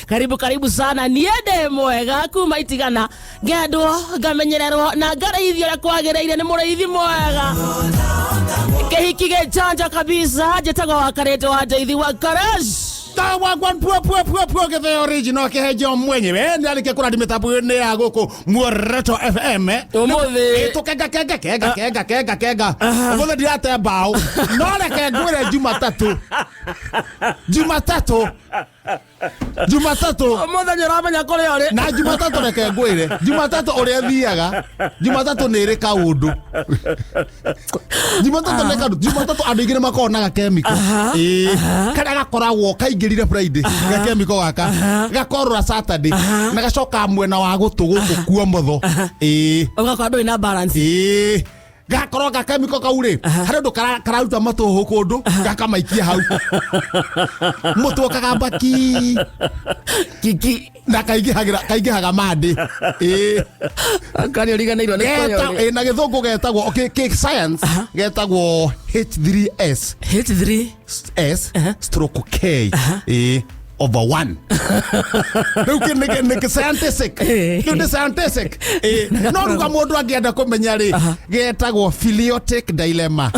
Karibu karibu sana. Niĩ ndĩ mwega kuma itigana ngendwo ngamenyererwo na ngarĩithio ũrĩa kwagĩrĩire nĩ mũrĩithi mwega. Kĩhiki gĩchanja kabisa. Njĩtagwo wa karĩtũ wa ndeithi wa Karesh. Wagwan pua pua pua pua gethe original kihejo mwenyewe nĩ arĩkia kũrandi mĩtambo-inĩ ya gũkũ Muoroto FM. Ũmũthĩ. Tũkenga kenga kenga kenga kenga kenga. Ũmũthĩ ndirate mbaũ, no reke ngwĩre Jumatatũ, Jumatatũ, Jumatatũ. Ũmũthĩ nĩ ũramenya kũrĩa ũrĩ. Na Jumatatũ, reke ngwĩre, Jumatatũ ũrĩa thiaga, Jumatatũ nĩ ĩrĩ kaũndũ. Jumatatũ nĩ kaũndũ. Jumatatũ andũ aingĩ nĩ makoragwo na gakemiko, ĩĩ, karĩa gakoragwo kaingĩrire Friday, gakemiko gaka gakorora Saturday na gacoka mwena wa gũtũ gũkũ kuomotho, ĩĩ. Ũgakorwo ndũrĩ na balance. Ĩĩ, gakorwo gakemiko kau rĩ, harĩ ũndũ kararuta matũhũ kũndũ gakamaikia hau mũtwe kagamba ki kiki na kaingĩhagĩra kaingĩhaga mandĩ, ĩĩ. Kani ũriganĩirwo nĩ kũrĩa Geta ũrĩ. Ĩ, na gĩthũngũ getagwo, okay, kĩ science getagwo H3S H3 S stroke K, ĩ, over 1. Rĩu kĩ nĩ kĩ scientific. Rĩu nĩ scientific, ĩ. No ruga mũndũ angĩenda kũmenya rĩ, getagwo philiotic dilemma.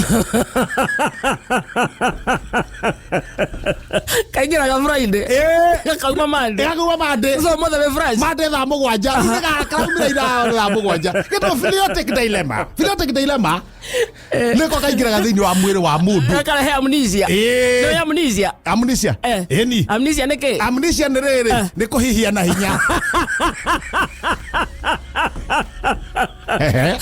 Kaingĩraga Friday. Ĩ. Gakauma Monday. Gakauma mandĩ. So ũmũthĩ wĩ fresh. Mande thaa 7 karaumĩra ira thaa 7. Getagwo philiotic dilemma. Philiotic dilemma nĩko kaingĩraga thĩinĩ wa mwĩrĩ wa mũndũ. Gakarehe amnesia. Ĩ. Nĩ amnesia. Amnesia. Ĩni. Amnesia nĩ kĩ? Amnesia nĩ rĩrĩ, nĩ kũhihia na hinya. Ehe.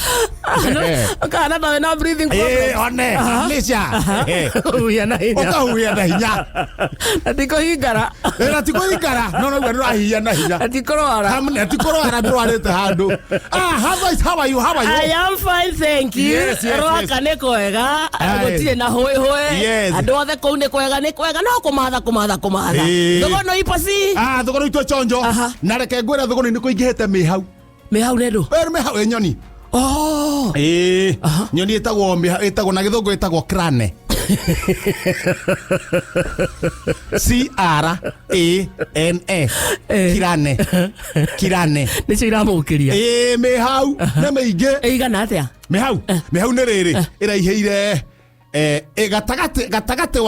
Kana ta wĩna breathing problem. Ĩ, one amnesia. Ehe. Kũhuhia na hinya. Ũkahuhia na hinya. Na ti kũhingara. Ĩ, na ti kũhingara, no noguo ndĩrahihia na hinya. Na ti kũrwara. Na ti kũrwara, ndũrwarĩte handũ. Ah, otherwise, how are you? How are you? I am fine, thank you. Yes. Rwaka nĩ kwega, Aye. gũtirĩ na hũĩ hũĩ. Andũ othe kũu nĩ kwega, nĩ kwega, no kũmatha kũmatha kũmatha. Ĩĩ. Thũgũnũ ipo ci. Ah, thũgũnũ itũ chonjo. Na reke ngwĩre, thũgũnũ nĩ kũingĩhĩte mĩhau. Mĩhau nĩ ndũ? Ĩ, mĩhau, ĩ, nyoni. Oh. Ĩĩ, nyoni ĩtagwo ĩtagwo na gĩthũngũ ĩtagwo crane, C R A N E. Kirane, kirane. Nĩcio iramũkĩria. Ĩĩ, mĩhau nĩ mĩingĩ. Ĩigana atĩa? Mĩhau, mĩhau nĩ rĩrĩ ĩraihĩire, gatagatĩ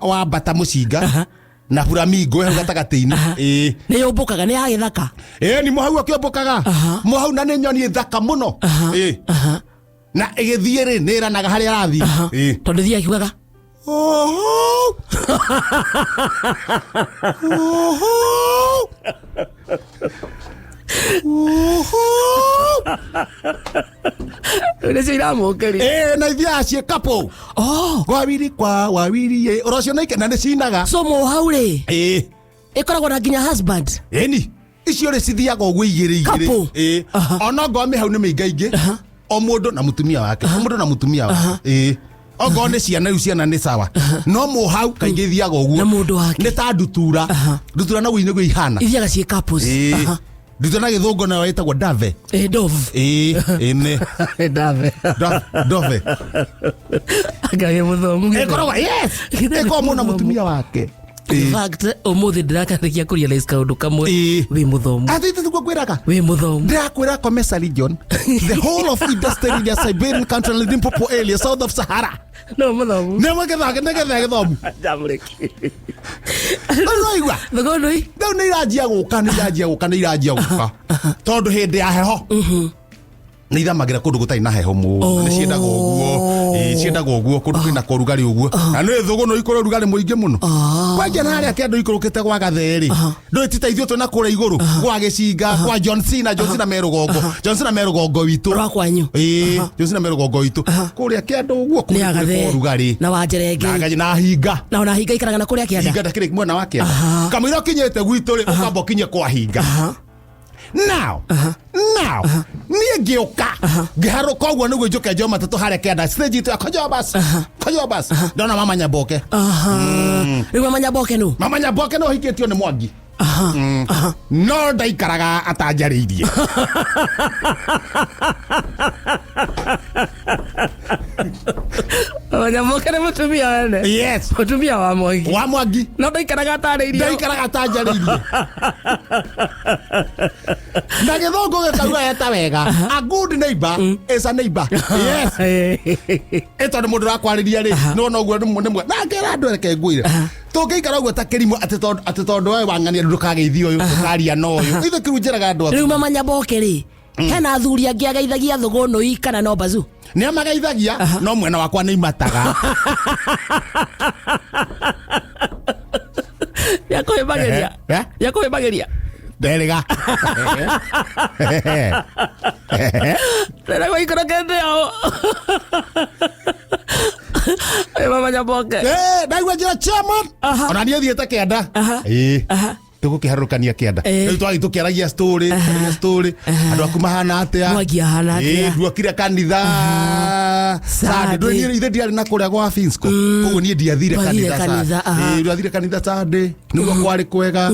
wa mbata mũcinga na flamingo, hau gatagatĩ-inĩ, ĩĩ. Nĩ yũmbũkaga, nĩ ya gĩthaka. Ĩĩ, ni mũhau akĩũmbũkaga. Mũhau na nĩ nyoni thaka mũno, ĩĩ, na ĩgĩthiĩ rĩ, nĩ ĩranaga harĩa arathiĩ, ĩĩ. Tondũ thiĩ akiugaga. Oho. Oho. Oho. Nĩcio iramũkĩria. Ĩĩ, na ithiaga ciĩ couple. Oh. Wawili kwa wawili, ĩ, ũrocio na nĩ cinaga. So mũhau rĩ, Ĩĩ. ĩkoragwo na nginya husband? Ĩni, icio rĩ cithiaga ũguo igĩrĩ igĩrĩ. Couple. Ĩĩ. Ona ngorwo mĩhau nĩ mĩingaingĩ, o mũndũ na mũtumia wake, o mũndũ na mũtumia wake, ĩĩ. Ongorwo nĩ ciana, rĩu ciana nĩ sawa, no mũhau kaingĩ ithiaga ũguo. Na mũndũ wake. Nĩ ta ndutura. Ndutura naguo nĩguo ihana. Ithiaga ciĩ couples. Ĩĩ. Ndutura na gĩthũngũ nayo ĩtagwo dove. Ĩ, dove. Ĩĩ, ĩnĩ. Dove. Dove. Ngai mũthomu. Ĩkoragwo, yes, ĩkoragwo mũndũ na mũtumia wake. In fact, ũmũthĩ ndĩrakarĩkia kũrealize kaũndũ kamwe. Ĩĩ. Wĩ mũthomu. Atĩ tiguo ngwĩraga. Wĩ mũthomu. Ndĩrakwĩra Comesa region, the whole of Eastern India, Siberian country and Limpopo area south of Sahara. No mũthomu. Nĩ nĩgetha gĩthomu. Njamũrĩki. Rĩu ũraigua? Thũgũnũi. Rĩu nĩ iranjia gũka, nĩ iranjia gũka, nĩ iranjia gũka, tondũ hĩndĩ ya heho nĩ ithamagĩra kũndũ gũtarĩ na heho mũno. Nĩ ciendaga ũguo. Ĩĩ, ciendaga ũguo kũndũ kwĩna korugarĩ ũguo, na nĩ thũgũnũ ikũrĩ ũrugarĩ mũingĩ mũno. Kwanja na harĩa kĩandũ ikũrũkĩte gwa Gathee-rĩ, ndũĩ ti ta ithuĩ twĩna kũrĩa igũrũ gwa Gĩcinga, kwa John Cena. John Cena me rũgongo, John Cena me rũgongo witũ. Rwa kwanyu. Ĩĩ, John Cena me rũgongo witũ kũrĩa kĩandũ ũguo, Nĩ kũndũ kũrĩ agathee. kwa ũrugarĩ. Na wanjerenge. Na hinga. Na ona hinga ikaraga na kũrĩa kĩanda. Hinga ndakĩrĩ mwena wa kĩanda. Kamũira ũkinyĩte gwitũ rĩ, ũkamba ũkinye kwa hinga. Now niĩ ngĩũka ngĩharũka ũguo nĩguo njũke njoe matatũ harĩa kĩanda stage itũ ya Kojobas. Kojobas, ndona mama Nyamboke. Rĩu mama Nyamboke nũ? Mama Nyamboke no hikĩtio nĩ Mwangi, no ndaikaraga atanjarĩirie. Mama Nyaboke nĩ mũtumia wene. Yes. Mũtumia wa Mwangi. Wa Mwangi. No ndaikaraga atarĩirio. Ndaikaraga atanjarĩirie. Na gĩthũngũ gĩkauga eta wega. A good neighbor is a neighbor. Yes. Ĩ tondũ mũndũ ũrakwarĩria rĩ, nĩwona ũguo nĩ mwega. Na ngera andũ reke ngwĩre. Tũngĩikara ũguo ta kĩrimũ atĩ tondũ we wang'ania ndũkageithia ũyũ, ndũkaria na ũyũ. Ithe kĩu njĩraga andũ Rĩu Mama Nyaboke rĩ, hena athuri angĩ ageithagia thũgũnũi kana no bazu? Nĩ amageithagia, no mwena wakwa nĩ imataga. Nĩakũhĩmbagĩria. Eh? Nĩakũhĩmbagĩria. Nderĩga. Rĩrĩa gũikũrũkĩte ũũ. Ĩ Mama Nyaboke. Eh, ndaigua njĩra chairman. Ona niĩ thiĩte kĩanda. Ĩĩ. Tũgũkĩharũrũkania kĩanda. Rĩu twathiĩ tũkĩaragia story, tũkĩaragia story. Andũ aku mahana atĩa? Mwangi ahana atĩa? Ĩĩ, nduokire kanitha. Sunday. Sunday. Ndũĩ niĩ ithe ndiarĩ na kũrĩa gwa Finsco. Koguo niĩ ndiathire Ndwathire kanitha. kanitha, aha. Ĩĩ, ndiathire kanitha Sunday. Nĩguo kwarĩ kwega.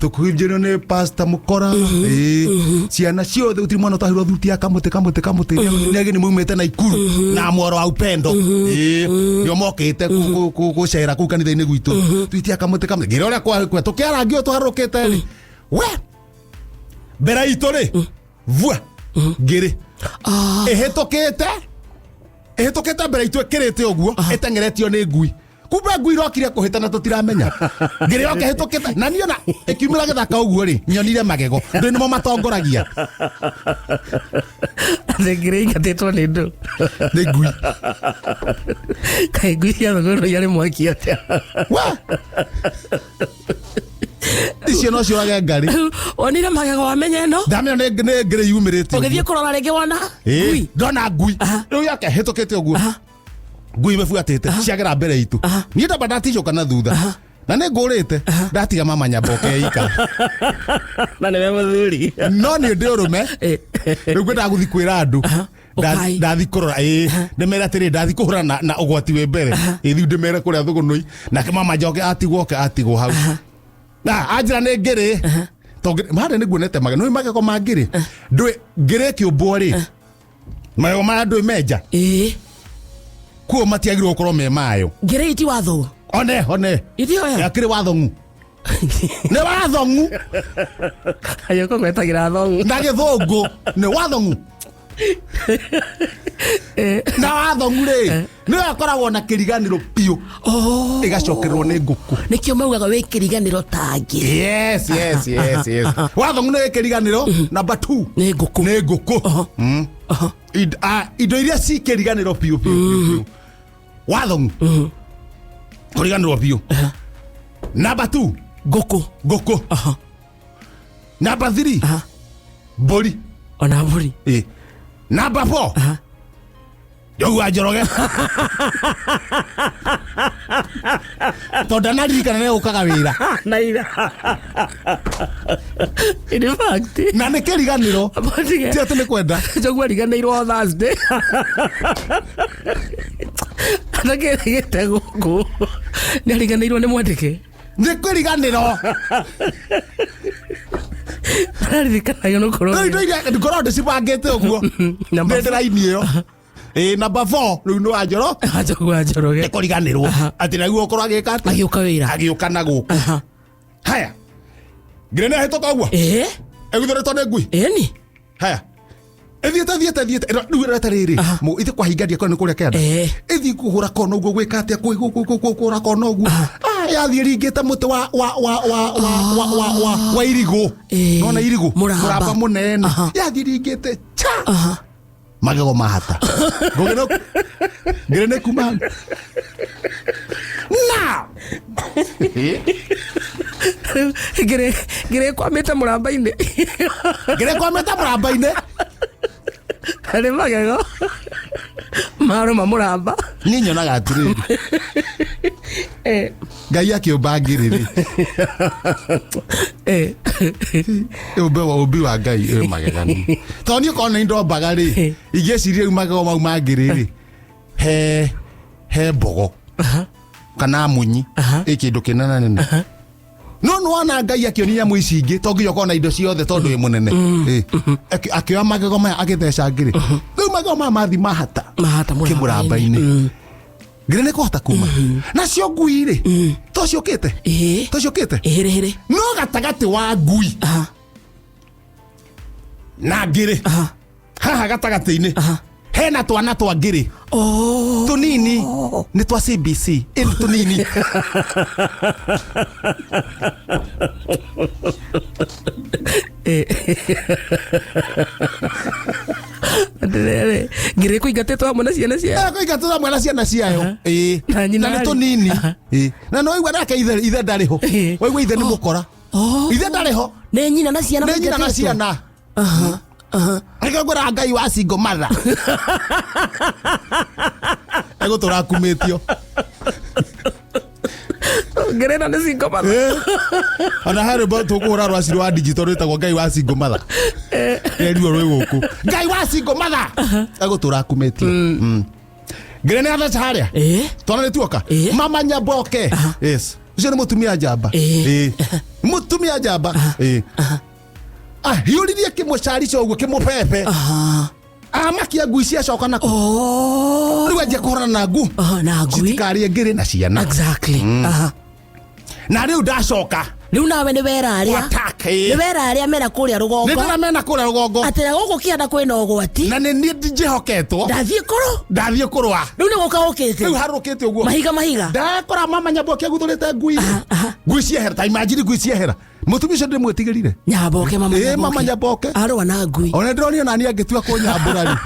Tũkĩhunjĩrio nĩ pastor Mũkora. Ĩĩ. Ciana ciothe gũtirĩ mwana ũtahirwo thuti ya kamũtĩ kamũtĩ kamũtĩ. Nĩ ageni maumĩte Naikuru na mworo wa upendo. Ĩĩ. Nĩo mokĩte gũcera kũu kanitha-inĩ gwitũ. Thuti ya kamũtĩ kamũtĩ. Ngĩra ũrĩa kwarĩ kwega. Tũkĩarangio tũharũrũkĩte rĩ. We! Mbere itũ rĩ. Vua. Ngĩrĩ. Ĩhĩtũkĩte. Ĩhĩtũkĩte mbere itũ ĩkĩrĩte ũguo ĩteng'eretio nĩ ngui. Kumbe ngui irokire kũhĩtana tũtiramenya. Ngĩrĩ yoka ĩhĩtũkĩte na niĩ ona ĩkiumĩra gĩthaka ũguo rĩ nyonire magego. Ndũĩ nĩmo matongoragia. Atĩ ngĩrĩ ingatĩtwo nĩ ndũ. Nĩ ngui. Kaĩ ngui cia thũgũrũ irĩ mwaki atĩa? We! Icio no ciũrage ngarĩ. Wonire magego wamenya ĩno? Ndamenya nĩ ngĩrĩ yumĩrĩte. Ũgĩthiĩ kũrora rĩngĩ wona ngui. Ndona ngui. Rĩu yoka ĩhĩtũkĩte ũguo. Ngui ĩmĩbuatĩte ciagera mbere itũ. Niĩ ndamba ndaticũka na thutha. Na nĩ ngũrĩte ndatiga Mama Nyaboke ika. Na nĩwe mũthuri. No nĩ ndĩ ũrũme. Rĩu ngwendaga gũthiĩ kwĩra andũ. Ũkai. Ndathi kũrora ĩĩ ndĩmere atĩrĩ ndathi kũhũra na ũgwati wĩ mbere. Ĩĩ thiĩ ndĩmere kũrĩa thũgũnũi. Nake Mama Njoke atigwo oke atigwo hau. Na anjĩra nĩ ngĩrĩ. Tondũ harĩa nĩ nguonete magego. Nĩũĩ magego ma ngĩrĩ? Ndũĩ ngĩrĩ ĩkĩũmbwo rĩ. Magego maya ndũĩ menja. Ĩĩ. Kuo matiagĩrĩirwo gũkorwo me mayo. Ngĩrĩ iti wathũ. One one. Itioya. Yakĩrĩ wathong'u. Nĩ wathong'u. Ayoko gwetagĩra thong'u. Na gĩthũngũ nĩ wathong'u. Na wathong'u rĩ nĩyo ĩkoragwo na kĩriganĩro biũ. Ĩgacokererwo nĩ ngũkũ. Nĩkĩo maugaga wĩ kĩriganĩro ta ngĩrĩ. Yes, yes, yes, yes. Wathong'u nĩ kĩriganĩro number 2. Nĩ ngũkũ. Nĩ ngũkũ. Indo iria ci kĩriganĩro biũ biũ biũ. Wathong'u. Kũriganĩrwo biũ. Number 2. Ngũkũ. Ngũkũ. Number 3. Mbũri. Ona mbũri. Ĩ. Number 4. Njogu wa Njoroge. Tondũ ndanaririkana nĩ ũkaga wĩra. Na ira. In fact. Na nĩ kĩriganĩro. Abotige. Ti atĩ nĩ kwenda. Njogu ariganĩirwo Thursday. Atakĩrĩgĩte gũkũ. Nĩ ariganĩirwo nĩ mwandĩke. Nĩ kĩriganĩro. Araririkanagio nĩ ũkorwo. Rĩu indo iria ngoragwo ndĩcibangĩte ũguo. Number Nĩ ndĩraini ĩyo. Ĩĩ number 4 rĩu nĩ wa Njoro. Njogu wa Njoroge. Nĩ kũriganĩrwo. Atĩ naguo ũkorwo agĩka atĩa? Agĩũka wĩra. Agĩũka na gũkũ. Haya. Ngĩrĩ nĩ ahĩtũka ũguo? Ĩĩ. Ĩguthũrĩtwo nĩ ngui? Ĩni. Haya. Ĩthiĩte thiĩte thiĩte. Rĩu ĩreta rĩrĩ. Ithe kwahingaria kona nĩ kũrĩa kĩanda. Ĩthiĩ kũhũra kona ũguo gwĩka atĩa kũhũra kona ũguo. Yathiĩ ringĩte mũtĩ wa wa wa wa wa wa wa wa wa irigũ. Nona irigũ. Mũramba. Mũramba mũnene. Yathiĩ ringĩte cha. Magego mahata. Ngũgĩ ngĩrĩ nĩ kuma. Now. Ngĩrĩ ngĩrĩ kwamĩte mũramba-inĩ. Ngĩrĩ kwamĩte mũramba-inĩ. Harĩ magego marũma mũramba. Niĩ nyonaga atĩrĩrĩ. Ngai akĩũmba ngĩrĩ rĩ. Ũmbe wa ũmbi wa Ngai wĩ magegania. Tondũ niĩ korwo nĩ ndombaga rĩ, ingĩciria rĩu magego mau ma ngĩrĩ rĩ, he mbogo kana munyi ĩ kĩndũ kĩnene nene. No nĩ wona Ngai akĩonia nyamũ ici ingĩ to nginya ũkorwo na indo ciothe tondũ wĩ mũnene. Akĩoya magego maya agĩtheca ngĩrĩ. Rĩu magego maya mathi mahata. Mahata Kĩmũramba-inĩ. Ngĩrĩ nĩ kũhota kuma nacio ngui rĩ to ciũkĩte Ĩĩ. to ciũkĩte Ĩhĩrĩhĩrĩ. No gatagatĩ wa ngui na ngĩrĩ haha gatagatĩ-inĩ hena twana twa ngĩrĩ Oh. tũnini nĩ twa CBC ĩni tũnini. Atĩrĩrĩ, ngĩrĩ kũingatĩtwo hamwe na ciana cia Kũingatwo hamwe na ciana ciayo. Ĩĩ. Na nyina Na nĩ rĩ? tũnini. Ĩĩ. Na no waigua nake ithe ithe ndarĩ ho. Ĩĩ. Waigua ithe nĩ mũkora. Oh. Ithe ndarĩ ho. Nĩ nyina na ciana Nĩ nyina na maingatĩtwo? ciana. Nĩkĩo ngwĩraga Ngai wa single mother egũtũra akumĩtio. Ngĩrĩ ĩno nĩ single mother. Eh. Ona he rwĩmbo tũkũhũra rwa Ciro wa digital rwĩtagwo Ngai wa single mother. Reruo rwĩ gũkũ Ngai wa single mother egũtũra akumĩtio. Ngĩrĩ nĩ atheca harĩa. Ĩĩ. Twana nĩ tuoka. Eh. Mama Nyaboke, yes, ũcio nĩ mũtumia njamba. Eh. Ĩĩ. Mũtumia njamba. Ĩĩ. Ahiũririe kĩmũcarica ũguo kĩmũbebe amakia ngui ciacoka nako. Oh. Rĩu anjia kũhũrana na ngu Aha, na ngui. citikarĩe ngĩrĩ na ciana. Exactly. Aha. Na rĩu ndacoka Rĩu nawe nĩ wera arĩa Attack, ĩĩ. nĩ wera arĩa mena kũrĩa Nĩ rũgongo ndĩra mena kũrĩa rũgongo atĩ na gũkũ kĩanda kwĩna ũgwati. Na nĩ niĩ njĩhoketwo. Ndathiĩ kũrũ. Ndathiĩ kũrũa. Rĩu nĩ gũka ũkĩte. Rĩu harũrũkĩte ũguo. Mahiga mahiga. Ndakora mama Nyaboke aguthũrĩte ngui ngui ciehera, ta imagine ngui ciehera, mũtumia ũcio ndĩmwĩtigĩrire. Nyaboke mama. Ĩĩ, mama Nyaboke. Arũa na ngui. Ona ndĩronire nani angĩtua kũnyambũra rĩ.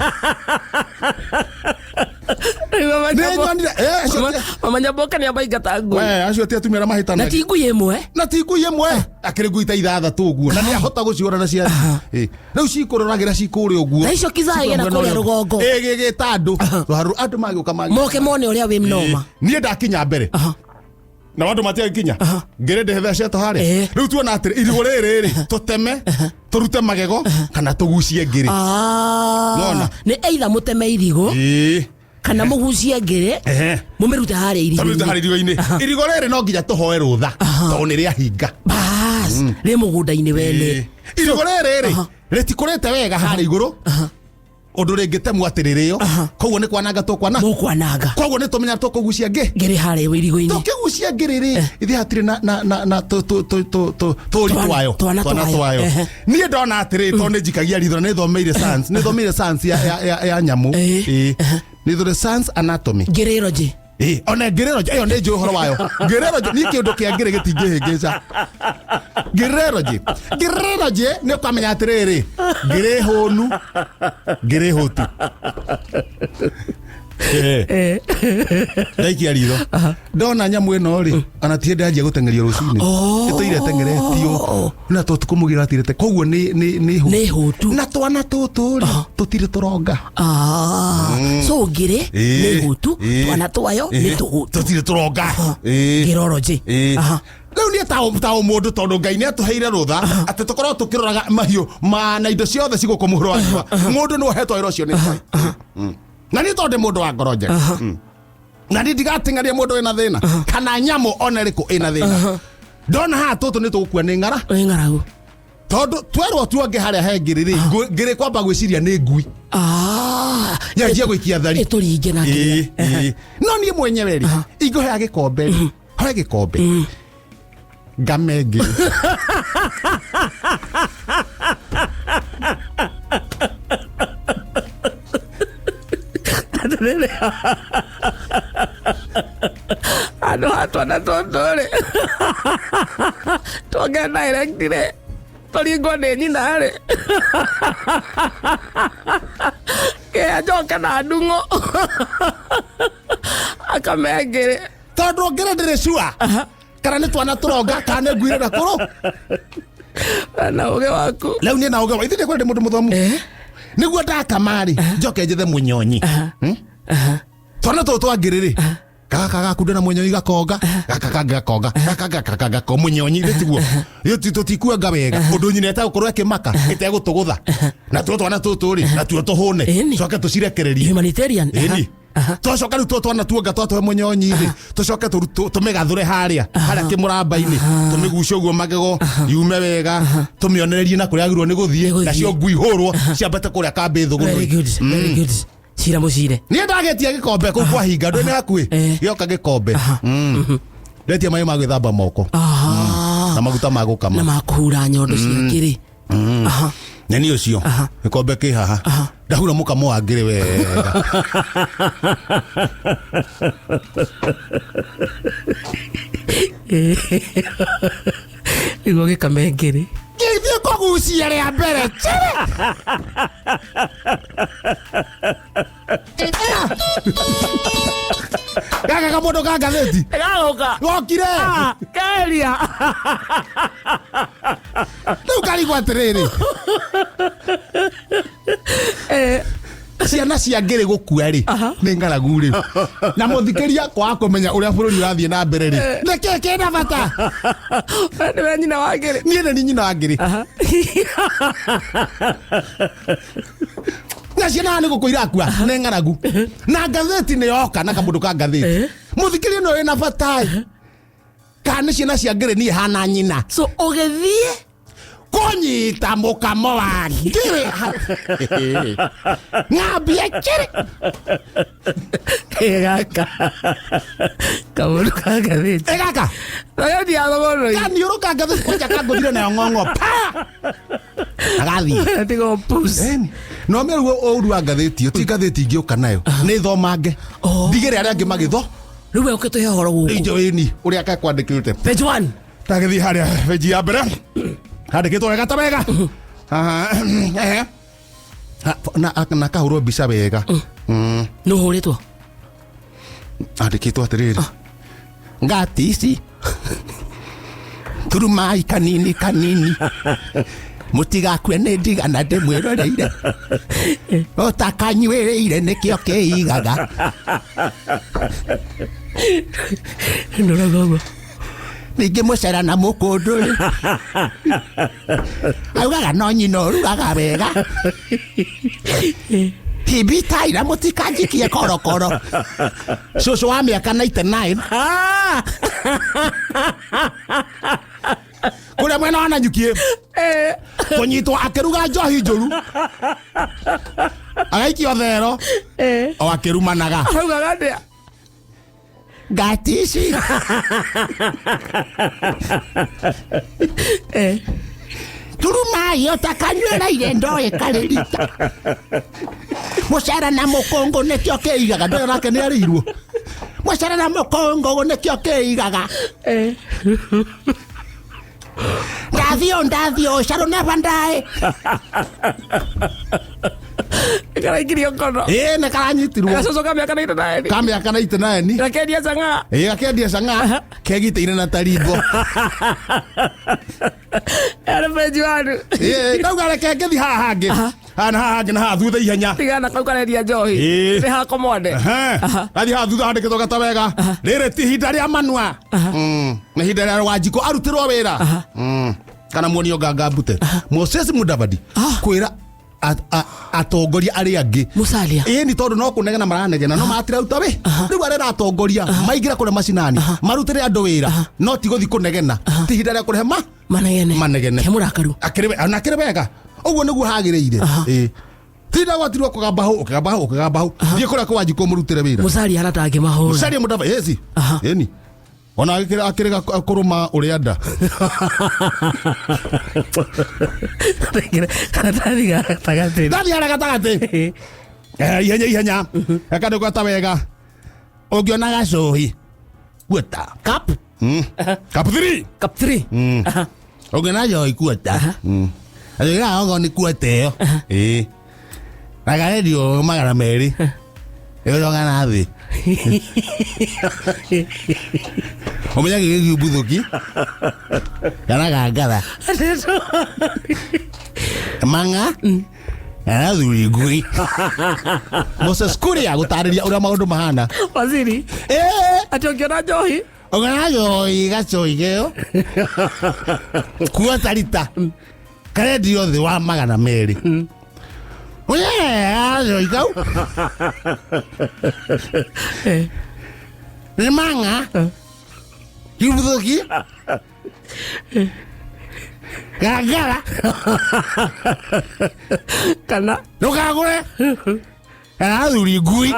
Rĩu mama Nĩ Nyaboke- nyonire acio Mama Nyaboke nĩ amaingata ngui. We, acio ti atumia arĩa Na mahĩtanagia. ti ngui ĩmwe. Na ti ngui ĩmwe, akĩrĩ ngui ta ithathatũ ũguo na nĩ ahota gũciũra na cia. Ĩ, rĩu cikũroragĩra cikũrĩa ũguo. Na icio kizaa igera kũrĩa rũgongo. Ĩ, gĩgĩta andũ rũharu andũ magĩũka magĩ Moke mone ũrĩa wĩ mnoma. Niĩ ndakinya mbere na andũ matiagĩkinya ngĩrĩ ndĩhethecetwo harĩa. Eh. Rĩu tuona atĩrĩ irigũ rĩrĩ rĩ tũteme tũrute magego kana tũgucie ngĩrĩ. Ah. Nona. Nĩ either mũteme irigũ Ĩĩ. kana mũgucie ngĩrĩ Ehe. mũmĩrute harĩa Tũmĩrute harĩ irigũ-inĩ. irigũ-inĩ. Irigũ rĩrĩ no nginya tũhoe rũtha tondũ nĩ rĩahinga. Bas, rĩ mũgũnda-inĩ wene. Ĩĩ. Irigũ rĩrĩ rĩ rĩtikũrĩte wega harĩa igũrũ ũndũ rĩngĩtemwo atĩ rĩrĩo, koguo nĩ kwananga tũkwana. Mũkwananga. Koguo nĩ tũmenya tũkũgucia ngĩ Ngĩrĩ harĩa irigũ-inĩ. Tũkĩgucia ngĩrĩ rĩ ithuĩ hatirĩ na na na na tũri twayo. Twana twayo. Twayo. Ehe. Niĩ ndona atĩrĩ tondũ nĩ njikagia ritho na nĩ thomeire science, nĩ thomeire science ya nyamũ. Eh. Ĩĩ. Nĩ thomeire science anatomy. Ngĩrĩroji. Ĩĩ, ona ngĩrĩroji ĩyo nĩ njũĩ ũhoro wayo ngĩrĩroji. Niĩ kĩũndũ kĩa ngĩrĩ gĩtingĩhĩngĩca ngĩrĩroji. Ngĩrĩroji nĩ ũkamenya atĩrĩrĩ ngĩrĩ hũnu ngĩrĩ hũtu. Ndaikia ritho ndona nyamũ ĩno rĩ ona ti hĩndĩ yanjia gũteng'erio rũcinĩ ĩtũire ĩteng'eretio na tũtukũ mũgĩra atirĩte koguo nĩ Nĩ hũtu. Na twana tũtũ rĩ tũtirĩ tũronga. Ah, so ngĩrĩ nĩ hũtu. Ĩĩ. Twana twayo nĩ tũhũtu. Tũtirĩ tũronga. Ĩĩ. Ngĩroroji. Ĩĩ. Aha. Rĩu niĩ ta o mũndũ tondũ Ngai nĩ atũheire rũtha atĩ tũkorwo tũkĩroraga mahiũ ma na indo ciothe cigũkũ mũhuro wa riũa, mũndũ nĩ ũhetwo wĩra ũcio nĩ Ngai. Na niĩ tondũ ndĩ mũndũ wa ngoro njega na niĩ ndigateng'eria mũndũ wĩna thĩna kana nyamũ ona ĩrĩkũ ĩna thĩna, ndona haha tũtũ nĩ tũgũkua nĩ ng'ara. Nĩ ng'aragu. Tondũ twerwo tuonge harĩa he ngĩrĩ rĩ ngĩrĩ kwamba gwĩciria nĩ ngui Ah. yanjia gũikia thari. Ĩtũringe na Ĩĩ, kĩrĩa. ĩĩ. No niĩ mwenyewe rĩ ingũhea gĩkombe rĩ hoe gĩkombe ngame ngĩrĩ. Atĩrĩrĩ, handũ ha twana tũtũ rĩ tuonge direct rĩ tũringwo nĩ nyina rĩ kĩa njoke na ndung'o akame ngĩrĩ. Tondũ ngĩrĩ ndĩrĩ cua kana nĩ twana tũronga kana nĩ ngui ĩrenda kũrũ. Na ũgĩ waku. Rĩu niĩ na ũgĩ wa ithuĩ ndĩkwenda ndĩ mũndũ mũthomu nĩguo ndakama rĩ njoke njethe mũnyonyi. Twana tũtũ twa ngĩrĩ rĩ gaka gakunda na mũnyonyi gakonga gaka kangĩ gakonga gaka gaka kangĩ gakonga mũnyonyi rĩ tiguo tũtikuanga wega ũndũ nyina ĩtagũkorwo ĩkĩmaka ĩtegũtũgũtha na tuo twana tũtũ rĩ natuo tũhũne. Ĩni. Coke tũcirekererie. Humanitarian. Ĩni twacoka rĩu tuo twana tuonga twatũhe mũnyonyi rĩ tũcoke tũmĩgathũre harĩa harĩa kĩmũramba-inĩ tũmĩgucie ũguo magego yume wega tũmĩonererie na kũrĩa agĩrĩirwo nĩ gũthiĩ. Nĩ gũthiĩ. Nacio ngui hũrwo ciambate kũrĩa kambĩ Very thũgũrũ. good, very good. Cira mũcire. Niĩ ndagĩtia gĩkombe kũu kwahinga ndũ nĩ hakuhĩ. Eh. Gĩoka gĩkombe. Ndetia maĩ ma gwĩthamba moko na maguta ma Na gũkama. makũhura nyondo cia ngĩrĩ. Aha. Nĩ ũcio gĩkombe kĩ haha ndahura mũkamo wa ngĩrĩ wega. Nĩguo gĩkame ngĩrĩ. Gĩthiĩ kũgucia rĩa mbere chere. Gaka kamũndũ ka ngathĩti Gagũka. gokire. Ah, keria. Rĩu karigwo atĩrĩrĩ, ciana cia ngĩrĩ gũkua rĩ nĩ ng'aragu rĩ, na mũthikĩria kwaga kũmenya ũrĩa bũrũri ũrathiĩ na mbere rĩ, nĩkĩ kĩna bata? Nĩwe nyina wa ngĩrĩ. Niĩ nĩ nyina wa ngĩrĩ. Na ciana nĩ gũkũ irakua nĩ ng'aragu, na ngathĩti nĩ yoka na kamũndũ ka ngathĩti. Mũthikĩria ĩno wĩna bata ĩ, kana nĩ ciana cia ngĩrĩ niĩ hana nyina. So ũgĩthiĩ Kũnyita mũkamo wa ngĩrĩ ng'ambie kĩrĩ. Gaka kamũndũ ka ngathĩti. Ĩgaka Ngathĩti ya thogoroi. Kaniũrũ ka ngathĩti kwanja kangũthire nayo ng'ong'o pa agathiĩ. Tigo pus. No mĩruo ũru wa ngathĩti ĩyo ti ngathĩti ingĩũka nayo nĩ thomange ndigĩre arĩa angĩ magĩtho. Rĩu we ũkĩtũhe ũhoro gũkũ. Injoĩni ũrĩa kekwandĩkĩte. Page 1. Tagĩthiĩ harĩa benji ya mbere handĩkĩtwo wega ta wega. Haha, ehe. Ha, na kahũrwo mbica wega. Nũ ũhũrĩtwo? Andĩkĩtwo atĩrĩrĩ, ngati ici turumai kanini kanini mũtigakue nĩ ndigana ndĩmwĩroreire ũtakanyuĩrĩire nĩkĩo kĩigaga. Nũ ũrauga ũguo? Ningĩ mũcera na mũkũndũ rĩ augaga no nyina ũrugaga wega hibitaira mũtikanjikie korokoro cũcũ wa mĩaka 99 kũrĩa mwena wa Nanyuki kũnyitwo akĩruga njohi njũru agaikio thero o akĩrumanaga. Augaga atĩa? Ngati ici turumai ũtakanyuĩrĩire ndoĩ karĩrita mũcara na mũkũngũ nĩkĩo kĩigaga ndoĩ nake nĩ arĩirwo mũcara na mũkũngũ nĩkĩo kĩigaga. Ndathio ndathio caro never die. Karaikirio kono. Ĩĩ nĩ karanyitirwo. Gacũcũ ka mĩaka 99. Ka mĩaka 99. Gakendia cang'aa. Ĩĩ gakendia cang'aa kegitĩire na tarimbo. Arĩ page 1. Ĩĩ ndauga reke ngĩthi haha hangĩ haha na haha hangĩ na haha thutha ihenya. Tigana kau karendia njohi. Ĩĩ. Nĩ hakomwande. Athiĩ haha thutha handĩkĩtwo gata wega rĩrĩ ti ihinda rĩa manua. Nĩ ihinda rĩa Wanjikũ arutĩrwo wĩra. Kana muonio nganga mbute Moses Mudavadi kwĩra atongoria arĩa angĩ. Musalia. Ĩĩ ni tondũ no kũnegena maranegena no matirauta wĩ rĩu arĩa aratongoria maingĩra kũrĩa macinani marutĩre andũ wĩra no ti gũthiĩ kũnegena ti ihinda rĩa kũrehe ma Manegene. Manegene. Ke mũrakaru. Akĩrĩ ona akĩrĩ wega ũguo nĩguo hagĩrĩire. Ĩĩ tinda gwatirwo kũgamba hau ũkĩgamba hau ũkĩgamba hau thiĩ kũrĩa kwa Wanjikũ mũrutĩre wĩra. Musalia hana tangĩmahũra. Musalia Mudavadi ĩci ĩni ona akĩrega kũrũma ũrĩa nda. Karatathi ga gatagatĩ. Ndathiĩ harĩa gatagatĩ. Ihenya ihenya gakandĩkwo ta wega ũngĩona gacũhi kuota Cup. Cup 3. Cup 3. Ũngĩona njohi kuota atĩra ogo nĩ kuota ĩyo ĩĩ na karendio 200 ĩroga na thĩ ũmenye gĩgĩkiumbuthũki kana gangara mang'a kana thuri ngui Moses Kuria gũtarĩria ũrĩa maũndũ mahana. Waziri. Ĩĩ. Atĩ ũngĩona njohi. Ũngĩona njohi gacũi kĩo kuota rita karendio thĩ wa 200 gacũi kau nĩ mang'a kiumbuthũki gangara Kana. Ndũkagũre Na athuri ngui.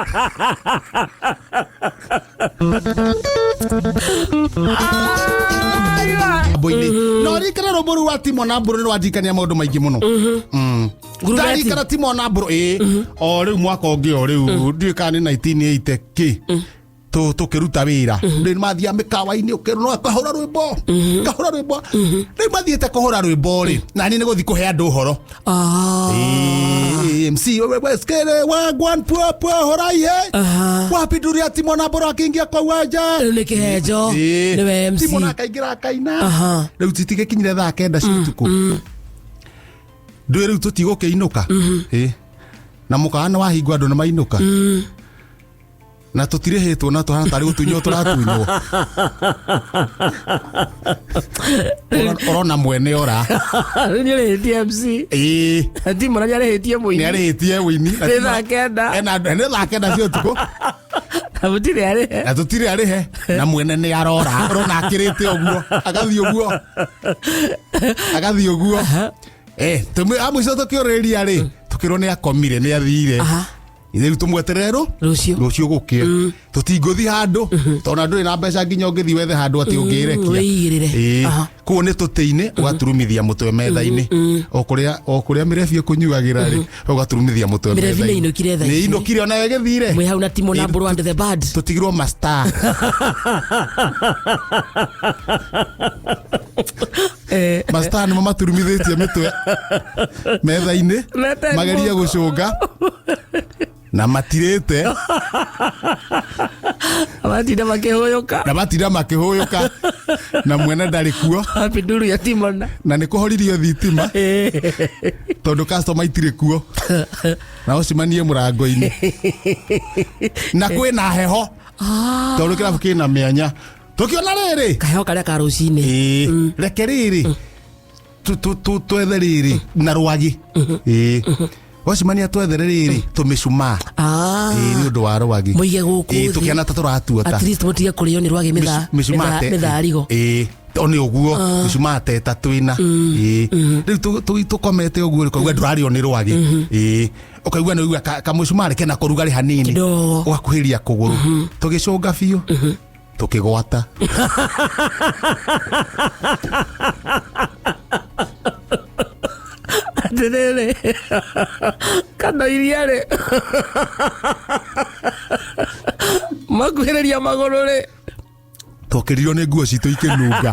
Mbo-inĩ. No ririkana rwĩmbo rũu rwa Timo na Mbũrũ nĩ rwandirikania maũndũ maingĩ mũno. Ngurume ati? Ndarikana Timo na Mbũrũ ĩĩ o rĩu mwaka ũngĩ o rĩu ndiũĩ kana nĩ 1980 kĩ tũkĩruta wĩra rĩu nĩmathiaga mĩkawa-inĩ ũkerwo no kahũra rwĩmbo, kahũra rwĩmbo. Rĩu mathiĩte kũhũra rwĩmbo rĩ, na niĩ nĩ gũthiĩ kũhe andũ ũhoro. Ah. Eh, MC wewe weskere wagwan pua pua horai he. Aha. Wapi duria Timo na Mbũrũ akĩingia kwa uwanja. Rĩu nĩ kĩhenjo Ĩĩ. nĩwe MC. Timo na akaingĩra akaina. Aha. Rĩu titigĩkinyire thaa 9 cia ũtukũ. Ndũĩ rĩu tũtigũkĩinũka. Ĩĩ. Na mũkawa nĩ wahingwo andũ nĩ mainũka. Na tũtirĩhĩtwo na tũhana tarĩ gũtunywo tũratunywo. Ũrona mwene ora. Rĩu nĩ ũrĩhĩtie MC. Ĩĩ. Timo na nĩ arĩhĩtie Nĩ mũini. arĩhĩtie wĩini. Nĩ thaa 9. Ena nĩ thaa 9 cia ũtukũ. Na mũtirĩ arĩhe. Na tũtirĩ arĩhe na mwene nĩ arora, ũrona akĩrĩte ũguo agathiĩ ũguo agathiĩ ũguo. A mũico tũkĩũrĩria rĩ, tũkĩrwo nĩ akomire, nĩ athire. Rĩu tũmweterere rũ Rũciũ. Rũciũ gũkĩe tũtingũthi handũ tondũ ndũrĩ na mbeca nginya ũngĩthiĩ wethe handũ atĩ ũngĩrekia. Wĩigĩrĩre. Ĩĩ. Koguo nĩ tũtĩ-inĩ ũgaturumithia mũtwe metha-inĩ o kũrĩa mĩrebi ĩkũnyuagĩra rĩ, ũgaturumithia mũtwe Mĩrebi metha-inĩ. nĩ ĩinũkire thaa Nĩ ici. ĩinũkire ona ĩgĩthire. Mwĩ hau na Timo na Mbũrũ and the band. Tũtigirwo mastar. Mastar nĩmo maturumithĩtie mĩtwe metha-inĩ Mete magerie guoko. gũcũnga na matirĩte. Matinda makĩhũyũka. Na matinda makĩhũyũka na mwene ndarĩ kuo. Happy nduru ya Timo na. Na nĩ kũhoririo thitima tondũ customer itirĩ kuo na ũcemanie mũrango-inĩ na kwĩna heho tondũ kĩrabu kĩna mĩanya tũkĩona rĩrĩ. Kaheho karĩa ka rũcinĩ. Ĩĩ, reke rĩrĩ twethe rĩrĩ na rwagi. Ĩĩ, wacemania twethere rĩrĩ tũmĩcumaa. Ĩĩ, nĩ ũndũ wa rwagi. Mũige gũkũ Ĩĩ, thĩ. tũkĩona ta tũratuota. At least mũtige kũrĩo nĩ rwagĩ Mĩcumaa mĩtharigo. Ĩĩ, o nĩ ũguo mĩcumaa ta twĩna. Ĩĩ, rĩu tũkomete ũguo rĩ, ũkaigua ndũrarĩo nĩ rwagĩ. Ĩĩ, ũkaigua nĩ ũigua kamũcumarĩ kena kũrugarĩ hanini. Kidogo. Ũgakuhĩria kũgũrũ tũgĩcũnga biũ tũkĩgwata. Atĩrĩrĩ, kana iria rĩ makuhĩrĩria magũrũ rĩ. Twokĩririo nĩ nguo citũ ikĩnunga.